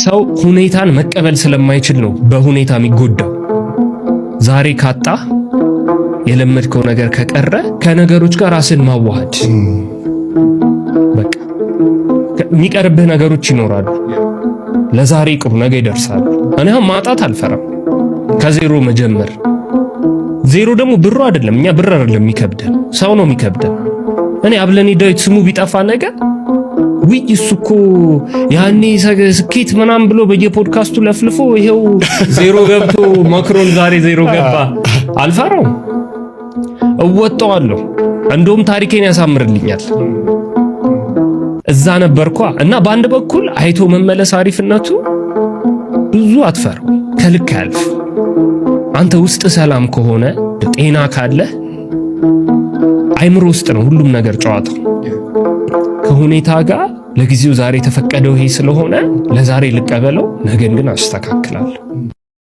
ሰው ሁኔታን መቀበል ስለማይችል ነው በሁኔታ የሚጎዳው። ዛሬ ካጣ፣ የለመድከው ነገር ከቀረ ከነገሮች ጋር ራስን ማዋሃድ፣ በቃ የሚቀርብህ ነገሮች ይኖራሉ። ለዛሬ ቅሩ፣ ነገ ይደርሳሉ። እኔ አሁን ማጣት አልፈራም። ከዜሮ መጀመር፣ ዜሮ ደግሞ ብሩ አይደለም። እኛ ብር አይደለም የሚከብደን፣ ሰው ነው የሚከብደን። እኔ አብለኔ ዳዊት ስሙ ቢጠፋ ነገ ውይ እሱ እኮ ያኔ ስኬት ምናምን ብሎ በየፖድካስቱ ለፍልፎ ይሄው ዜሮ ገብቶ መክሮን ዛሬ ዜሮ ገባ። አልፈራውም፣ እወጣዋለሁ። እንደውም ታሪኬን ያሳምርልኛል። እዛ ነበርኳ። እና በአንድ በኩል አይቶ መመለስ አሪፍነቱ ብዙ አትፈራው፣ ከልክ አያልፍ። አንተ ውስጥ ሰላም ከሆነ፣ ጤና ካለ፣ አይምሮ ውስጥ ነው ሁሉም ነገር ጨዋታው። ከሁኔታ ጋር ለጊዜው ዛሬ የተፈቀደው ይሄ ስለሆነ ለዛሬ ልቀበለው፣ ነገን ግን አስተካክላለሁ።